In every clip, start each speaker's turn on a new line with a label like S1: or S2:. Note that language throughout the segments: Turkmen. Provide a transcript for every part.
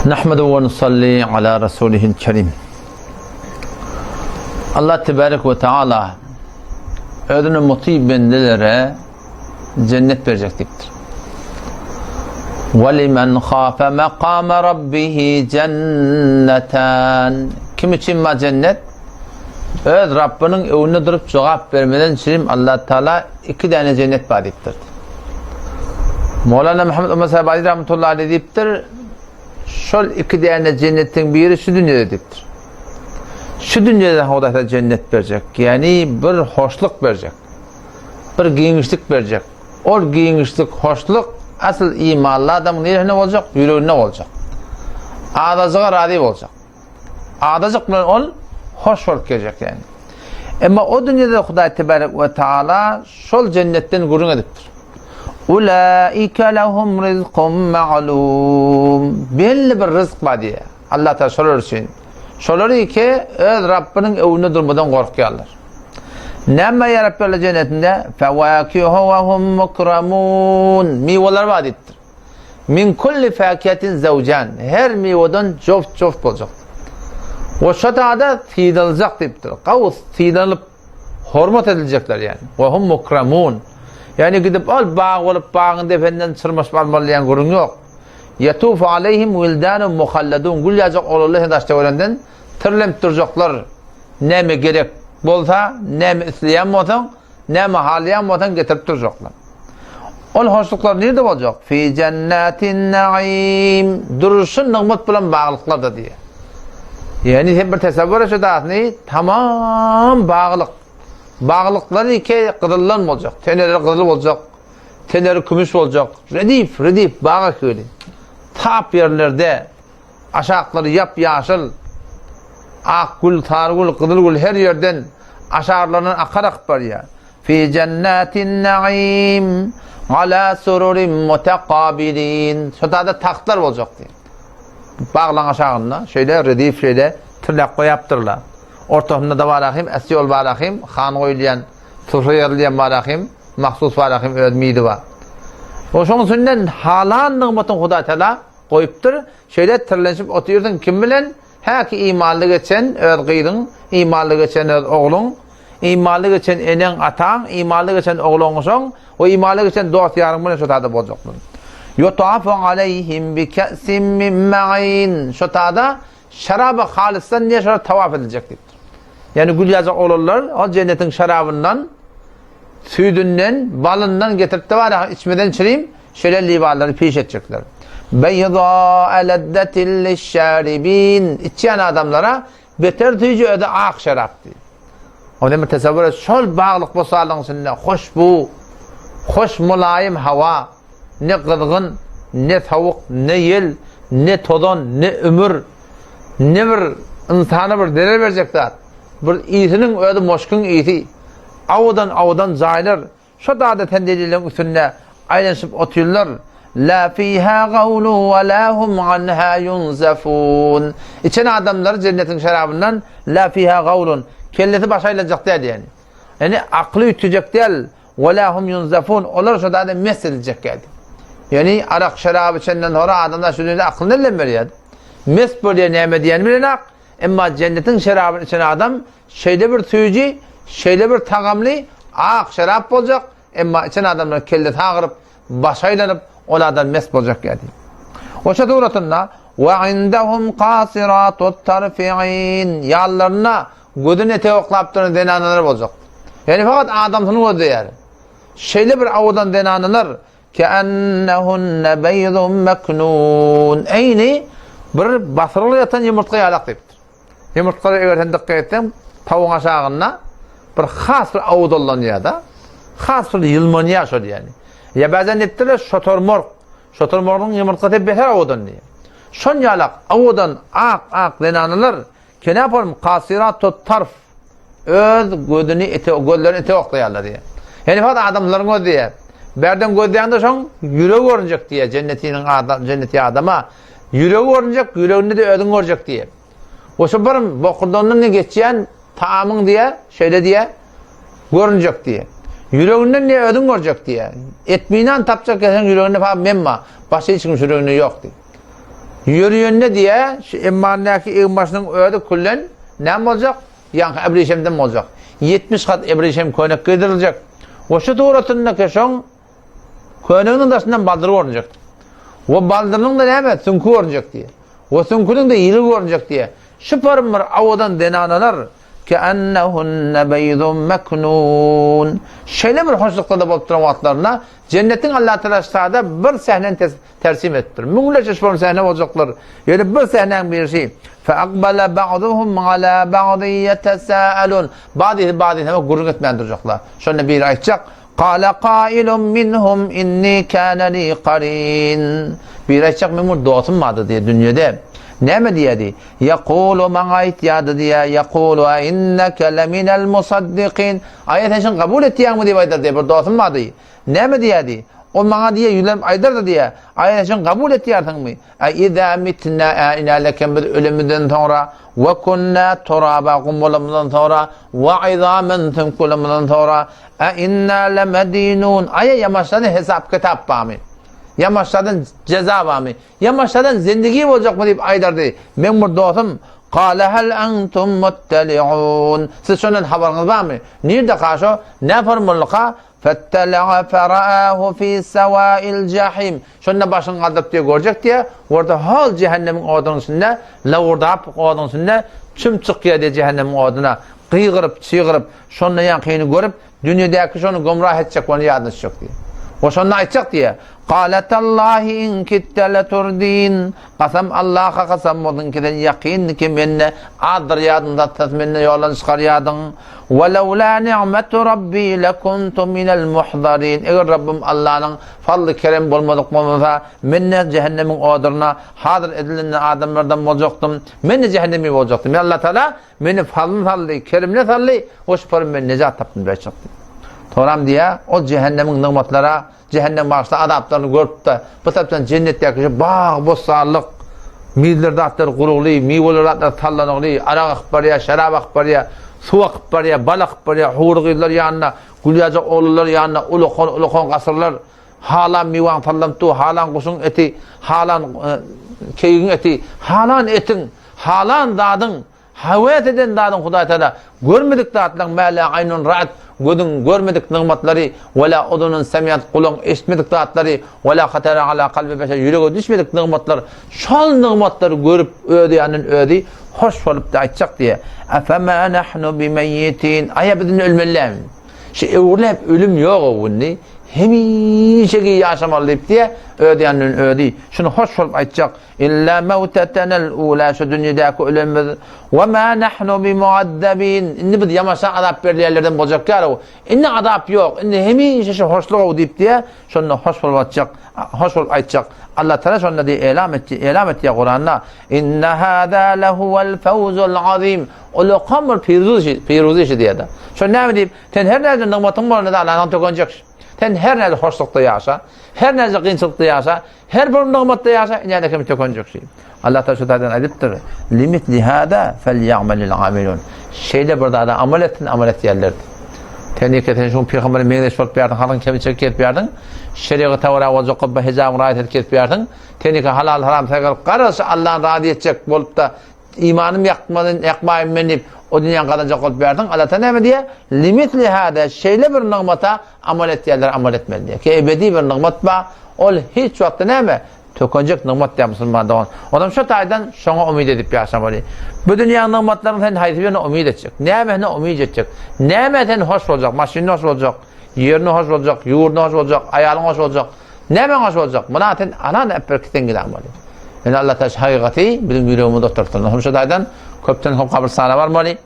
S1: Nahmedu we nusalli ala rasulihil kerim. Allah tebarek we taala özüne muti bendelere cennet berjek diýipdir. Ve limen khafa maqama rabbih cenneten. Kim üçin ma cennet? Öz Rabbiniň öňünde durup jogap bermeden üçin Allah Taala iki däne cennet bar diýipdir. Mowlana Muhammed Umar Sabadi rahmetullahi aleyh diýipdir, şol iki däne cennetiň biri şu dünýede diýipdir. Şu dünýede Hudaý cennet berjek, ýagny bir hoşluk berjek. Bir giňişlik berjek. Ol giňişlik, hoşluk asyl imanly adamyň neresinde boljak? Ýüreginde boljak. Azajyga razy boljak. Adajyk bilen ol hoş bolup geljek ýagny. Emma o dünýede Hudaý tebarek we taala şol jennetden gürrüň edipdir. Ulaika lehum rizkun ma'lum. Belli bir ryzk bar diýýär. Allah Taala şolar üçin. Şolar ki öz Rabbiniň öňünde durmadan gorkýarlar. Näme ýa Rabbler jennetinde? Fewakihu we hum mukramun. Miweler bar diýipdir. Min kulli fakihatin zawjan. Her miweden joft-joft boljakdyr. We şo tada sylaljak diýipdir. Gawy sylanyp hormat ediljekler ýani. We hum mukramun. Ýani gidip ol bag bolup bagyň dependen çyrmaşyp almaly diýen gürrüň ýok. Yatufu aleýhim wildanun muhalladun. Gül ýaljak oglanlar seni daşda görenden tirlenip durjaklar. Näme gerek bolsa, näme isleýän bolsaň, Näme halaýan bolsaň getirip durjaklar. Ol hoşluklar nirde boljak? Fi jennatin naim. Duruşy nygmat bilen baglyklarda diýýär. Ýagny sen bir tesewwür et şu dasyny, tamam baglyk. Baglyklar iki gyzyldan boljak. Teneleri gyzyl boljak. Teneleri kümüş boljak. Redif, redif bag ekili. Tap ýerlerde Aşaklary ýap-ýaşyl, ak gül, sary gül, gyzyl gül her ýerden aşarlaryndan akar akyp barýar. Fi jennatin naim ala sururin mutakabilin. Şo taýda tagtlar boljak diýýär. Baglaň aşagynda şeýle redif şeýle tirläp goýapdyrlar. Ortasynda da barahim, äsýol barahim, han goýulýan, sufra ýazylýan barahim, mahsus barahim öz mizi bar. Oşoň üstünden halan nygmatyň Hudaý Teala Goýupdyr. Şeýle tirlenşip otyrsyň kim bilen? Häki imanly geçen öz gyzyň, imanly geçen öz ogluň, imanly geçen eneň, ataň, imanly geçen oglan-uşaň we imanly geçen dost-ýaryň bilen şo tada boljaksyň. Ýutafu aleýhim bi ke'sin min ma'in. Şo tada şaraba halysdan diýe şolar tawaf ediljek diýipdir. Ýagny gül ýaljak oglanlar ol jennetiň şarabyndan Süýdünden, balyndan getirip-de bar, içmeden çirim, şeýle liwanlary piş etjekler. Beýzâ lezzetin lişşâribîn. Içýän adamlara beter süýji özi ak şerap diýip. Onda bir tesewwür et, şol baglyk bossanlygyň içinde hoşbu, hoş mylaýym hawa, ne gyzgyn, ne sowuk, ne ýel, ne tozan, ne ümür, ne bir ynsana bir zerer berjek zat. Bir ysynyň özi moşkuň ysy. Awadan-awadan jaýlar, şo dada sendelileriň üstünde aýlanyşyp otyrlar. La fiha gawlun we la hum anha yunzafun. Içen adamlar jennetiň şerabyndan la fiha gawlun, kellesi başa aýlanjak däl diýen. Ýani akly üýtgejek däl, we la hum yunzafun, olar şo dada mest ediljek däl. Ýani arak şeraby içenden soňra adamlar şu dünýede aklyny elden berýär. Mest bolýar näme diýenini bilenak, Emma jennetiň şerabyny içen adam şeýle bir süýji, şeýle bir tagamly ak şerap boljak, emma içen adamlaryň kellesi agyryp, başy aýlanyp, ol adam mes boljak ýa diýip. Oşa suratynda Wa indahum qasiratut tarfi'in ýanlarynda gözüni etek oklap duran zenanalar boljak. Ýagny fakat adamsyny gözleýär. Şeýle bir owadan zenanalar Keennehunne beýdun meknun. Eýni bir basyrylyp ýatan ýumurtga ýalak diýipdir. Ýumurtgalar eger sen dykgat etseň, tawyň aşagynda bir has bir awdallanýar-da. Has bir ýylmanýar şol ýani. Ýa bäzän diýipdirler, şotormork. Şotormorgyň ýumurtgasy beter owadan diýýär. Şon ýalak owadan ak-ak zenanalar Kenapolm kasyratut tarf öz gözüni ete gözlerini ete oklaýarlar diýýär. Ýani fakat adamlaryň gözi diýýär. Bärden gözleýände şoň ýüregi görünjek diýýär. Jennetiniň adam jenneti adama ýüregi görünjek, ýüreginde de özüň görjek diýýär. We şu bir bokurdandan geçýän taamyň diýýär, şeýle diýýär, görünjek diýýär. Ýüreginden diýýär özüň görjek diýýär. Etminan tapjak ýa seň ýüreginde fakat men bar. Başga hiç kim ýüreginde ýok diýýär. Ýörýände diýä, şu emmandäki egin-başynyň özi küllen näme boljak? Ýaňky äbrişemden boljak. 70 gat äbrişem köýnek geýdiriljek. We şu suratynda şoň köýneginiň daşyndan baldyr görünjek. We baldyrynyň-da näme? Süňki görünjek diýä. We süňküniň-de ýiligi görünjek diýä. Şu parym bir owadan zenanalar Keennehunne beýdun meknun. Şeýle bir hoşlukda-da bolup duran wagtlarynda jennetiň Allatagala sada bir sähnäni tersim edipdir. Müňlerçe şol sähne boljaklar. Ýöne bir sähnäň birisi Feakbala ba'duhum ala ba'din yetesâelûn. Ba'dysy ba'dysyna gürrüň etmän durjaklar. Şonda biri aýtjak, Kâle kailun minhum inni kâne li karin. Biri aýtjak, meň bir dostum bardy diýýär dünýede. Näme diýýärdi? Ýekulu maňa aýtýardy diýýär, ýekulu a inneke leminel musaddikin. Aýa sen şuny kabul etýäňmi diýip aýdar diýýär, bir dostum bardy. Näme diýýärdi? Ol maňa diýýär, ýüzlenip aýdardy diýýär, Aýa sen şuny kabul etýärsiňmi? A izâ mitnâ ä inä lekem biz ölemizden soňra, we kunnâ turaba gum bolamyzdan soňra, we izamen süňk bolamyzdan soňra, a innâ lemedînûn aýa ýamaşladan hesap-kitap barmy? Ýamaşladan jeza barmy? Ýamaşladan zindigi boljakmy diýip aýdardy. Meň bir dostum, Kâle hel entum mutteli'ûn Siz şondan habaryňyz barmy? Nirde ka şo? Nä formullyka? Fettela'a fera'ahu fi sewa'il jahim. Şonda başyny galdyryp diýe görjek diýe, orada hol cehennemiň odunyň içinde, lawurdap oduň içinde çüm çykýar diýe cehennemiň oduna. Gygyryp, çygyryp, şonda ýaňkyny görüp, dünýedäki şony gümrah etjek bolany ýadyna düşjek diýe. O şonda aýtjak diýe, Kale tallahi in kitte leturdin. Kasam Allaha kasam bolsun ki sen ýakyndy ki menne azdyrýardyň zatda menne ýoldan çykarýardyň. Ve lewla ni'metu Rabbi lekuntu minel muhzarin. Eger Rabbim Allanyň fazly keremi bolmadyk bolmasa, men ne cehennemiň oduryna hazyr edilen adamlardan boljakdym. Men ne cehennemi boljakdym. Ya Allah Teala meni fazlyny saldy, kerimine saldy, o şuparym men nejat tapdym diýip Toram diýä, ol cehennemiň nygmatlara Jähennem bagşyna azaplaryny görüp-de, bu tarapdan jennetdäki şu bag-bossanlyk, mizler zatlar gurugly, miweler zatlar sallanygly, arak akyp barýar, şerap akyp barýar, suw akyp barýar, bal akyp barýar, hury gyzlar ýanynda, gülýajak oglanlar ýanynda, ulakan-ulakan gasyrlar, halan miwaň sallanyp dur, halan guşuň eti, halan e, keýigiň eti, halan etiň, halan zadyň Höwes eden zadyň Hudaý Taala görmedik zatlaryň mä lä aýnun ra'at gözüň görmedik nygmatlary we lä uzunun semiat gulagyň eşitmedik zatlary we lä hatara ala kalbi beşer ýürege düşmedik nygmatlar şol nygmatlary görüp özi ýanyndan özi hoş bolup aýtjak diýe Efema nahnu bimeýyitin aýa biz indi ölmeli dälmi şu öwrüläp ölüm ýok o indi hemişeki ýaşamaly diýip diýe özi ýanyndan özi şuny hoş bolup aýtjak Illa mawtatanal ula şu dünýedäki ölenimiz we ma nahnu bimuazzabin indi biz ýamaşa azap berilýänlerden boljak ýaly indi azap ýok indi hemişe şu hoşluk diýip diýe şonda hoş bolup atjak hoş bolup aýtjak Allah Taala şonda diýe elam etdi elam etdi Kuranda inna hada lehuwal fawzul azim ulakan bir piruz piruz işi diýedi şonda näme diýip sen her näde nygmatyň bolanda Allahdan tökenjek sen her näde hoşlukda ýaşa her näde kynçylykda ýaşa Her bir nygmatda ýaşa, inäde hem tökenjek şeý. Allah Taala şu taýdan aýdypdyr, Limitli hada felýamelil amilun. Şeýle bir zada amal etsin, amal etýänler. Sen ýeke sen şu pygambere meňzeş bolup ýardyň, halyň kemçilik kesip ýardyň, şerigat'a görä boljak gobba hijabyň raýat edip kesip ýardyň. Sen ýeke halal haram saýgaryp garaşy Allahny razy etjek bolup-da imanym ýakmadyn, ýakmaýyn men diýip, o dünýäni gazanjak bolup ýardyň. Allah Taala näme diýýär? Limitli hada şeýle bir nygmata amal etýänler amal etmeli diýýär. Ki ebedi bir nygmat bar. Ol hiç wagtda näme? Tökenjek nygmat diýýär musulman dogan. Onam şo taýdan şoňa umyt edip ýaşamaly. Bu dünýäniň nygmatlaryny sen haýsy birine umyt etjek? Nämesine umyt etjek? Nämä sen hoş boljak? Maşynyna hoş boljak? Ýerine hoş boljak? Ýurduna hoş boljak? Aýalyňa hoş boljak? Nämäňe hoş boljak? Muna sen alan äpberki sen gidämeli. Ýöne Allah Taala hakykaty biziň ýüregimizde oturtsun. Hem şo taýdan köpden köp gabrystana barmaly.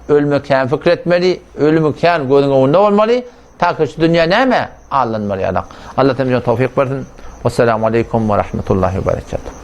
S1: Ölüme kän pikir etmeli, ölümi kän gözüň öňünde bolmaly, ta ki şu dünýä näme? Aldanmaly ýalak. Allah temize towfik bersin. Wessalamu aleýkum we rahmetullahi we berekatuh.